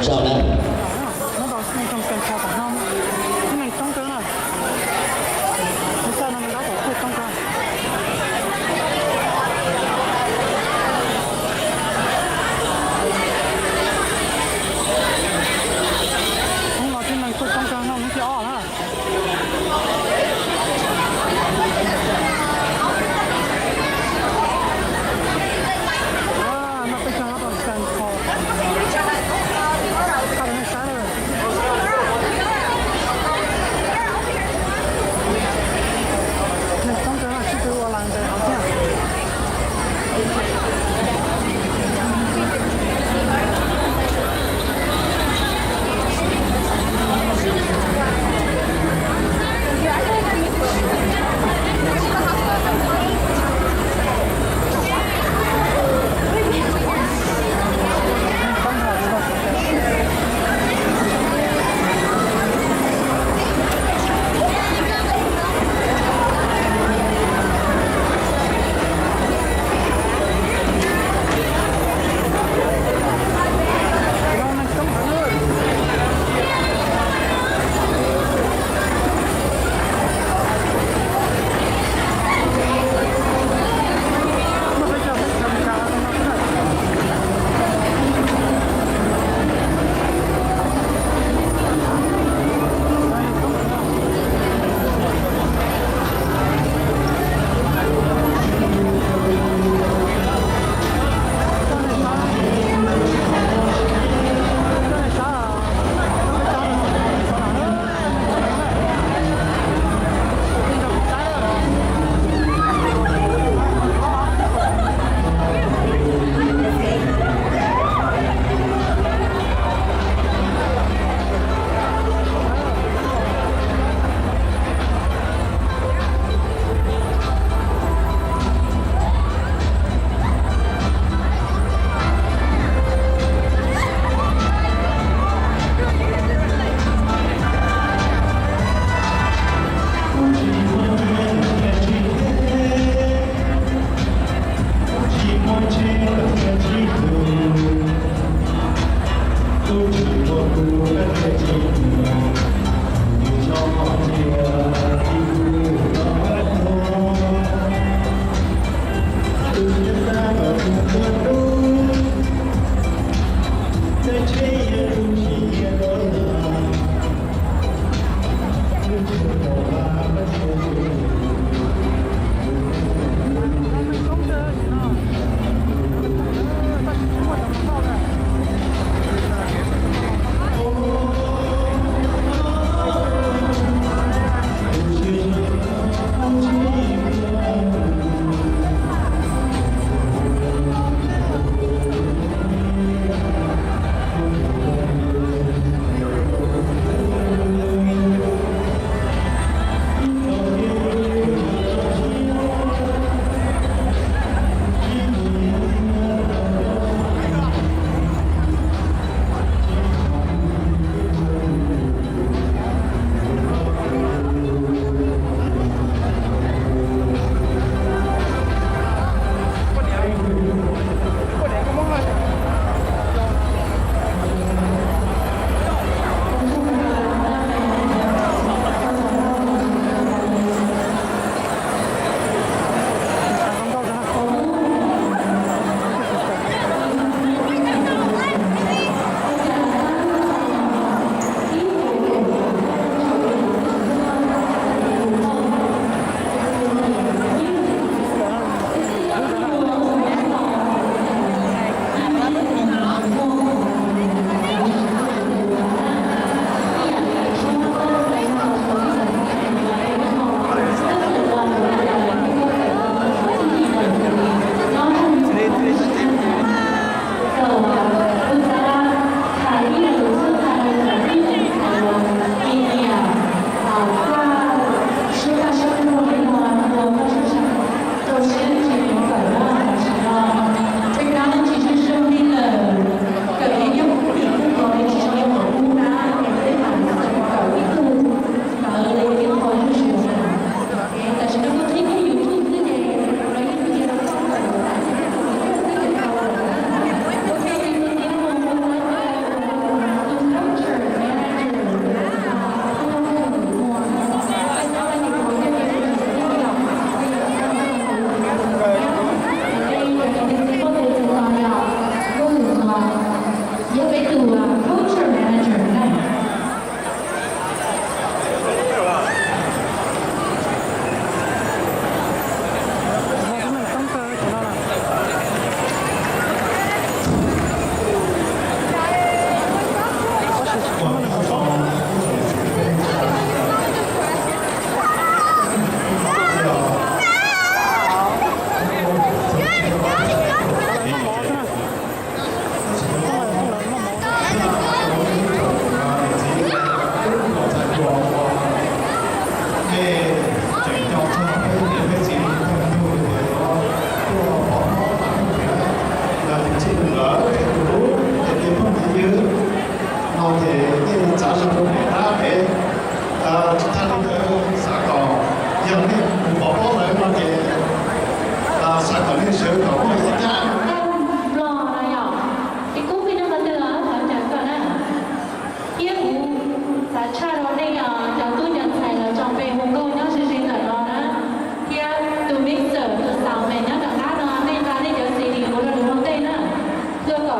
Zaum na. Nyob rau sij hawm kawg kho tom no, tib neeg coob kawg na. Lub caij no nyob rau sij coob kawg. Hnub no tib neeg tuaj coob kawg, hnub thib ob na. Noj peb caug nyob rau sij hawm kho.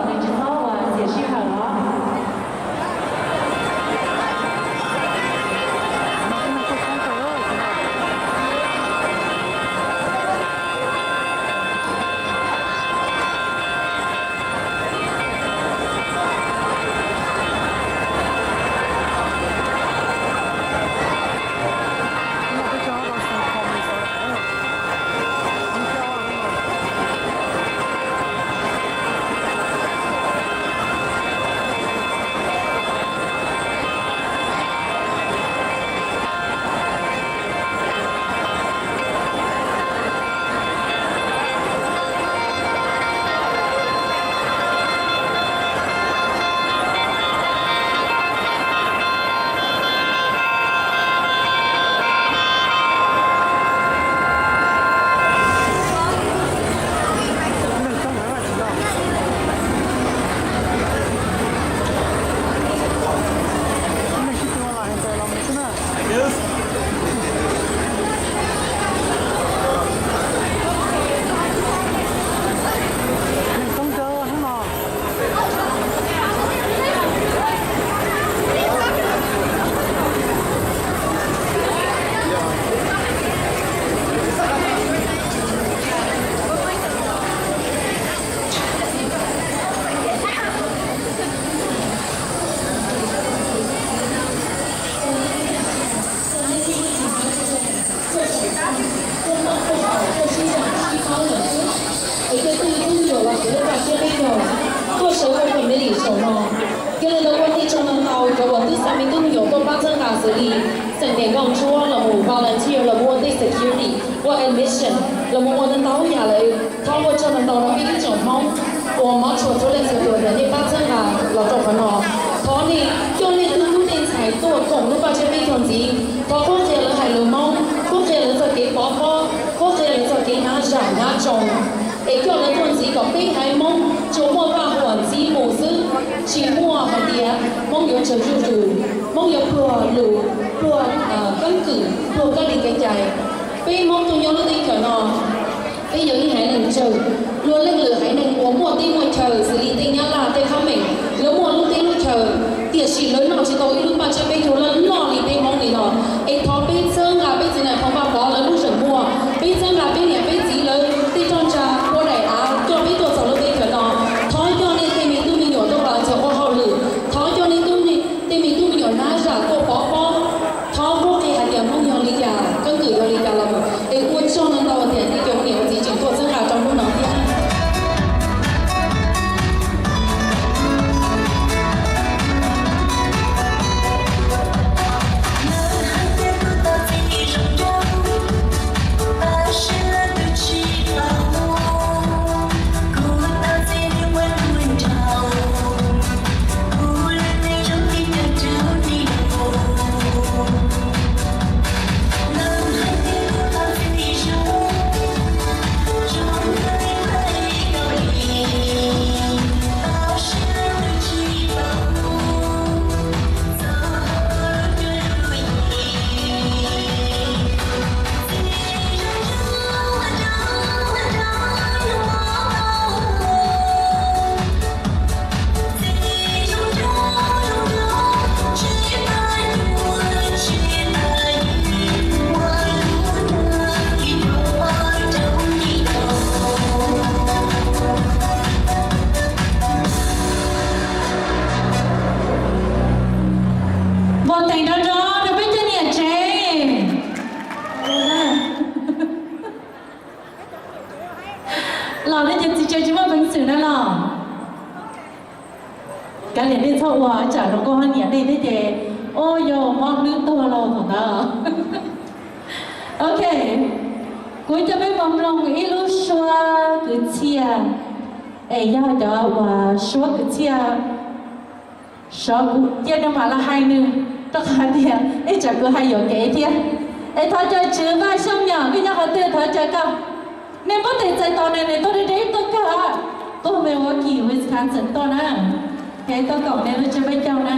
Nws tsis txhob ua xiam sij hawm os. Es tej tug me tub me nyuam uas tsis lub paj siab peb caug tuaj sawv ua committee saum no, yog li ntawd ua tij tsaug ntau ntau cov uas twb xa me tub me nyuam tuaj pab txhawb nqa xws li xeem niam nkauj ntsuab los mus volunteer los mus ua tej security, ua admission, los mus ua ntau ntau yam lawm. Thov ua tsaug ntau ntau rau peb ib tsoom Hmoob uas mob tshua txhua leej txhua tus tias nej pab txhawb nqa los rau qhov no. Thov nej coj nej tug tub tej ntxhais tuaj koom lub paj siab peb caug ntxiv. Thov qhuab qhia lawv hais lus Hmoob, qhuab qhia lawv txoj kev pov pob, qhuab qhia lawv txoj kev hnav zam hnav tsoos, es coj lawv tuaj ntxiv kom peb haiv Hmoob tsuas muaj vaj huam ntxiv mus xwb, tsis muaj hais tias Hmoob yuav tsawg zuj zus, Hmoob yuav pluag lus, pluag keeb kwm, pluag kab li kev cai. Peb Hmoob tuaj nyob lub teb chaws no, peb yog ib haiv neeg tsawg, luag leej lwm haiv neeg uas muaj teb muaj chaw xws li tej Nyab Laj tej Khab Meem, lawv muaj lub teb lub chaw, tiam sis lawv noj tsis tau ib lub paj siab peb caug loj loj li peb Hmoob li no. Es thov peb txhawb nqa peb txiv Nais Phoo Vaj Pov lawv lub zeem muag, peb txhawb nqa peb niam peb txiv lawv tej roj ntsa ua daim av coj peb tuaj txog lub teb chaws no. Thov coj nej tej me tub me nyuam tuaj pab txog ua hauj lwm, thov coj nej tej me tub me nyuam hnav zam tuaj pov pob. Thov qhuab qhia hais tias Hmoob yog li cas, keeb kwm yog li cas los mus. Es ua tsaug ntau ntau tias nej cov niam txiv tseem tuaj txhawb nqa rau hnub no thiab. Npau taws nrov nrov rau peb cov niam tsev. Los nej cov txiv tsev tsis muaj peev xwm na los. Kav liam nej txhob ua tsam zoo nkauj hab niam nej thiab ces, ua yog mob hlwb tuag lauj thaum ntawd. Ok, kuv coj peb mus mloog ib lub suab kwv txhiaj, es yog cov uas suab kwv txhiaj sov kuv cia nws mam los hais nws, rau qhov tias ib tsam kuv hais yuam kev thiab. Es thov caw Tswv Vaj Xyooj Nyom, koj nyob qhov twg thov caw koj. Nej npau taws txais tos nws, nws tuaj deb deb tuaj kawg, tuaj Milwaukee, Wisconsin tuaj na. Ces tuaj koom nej lub tsiab peb caug na.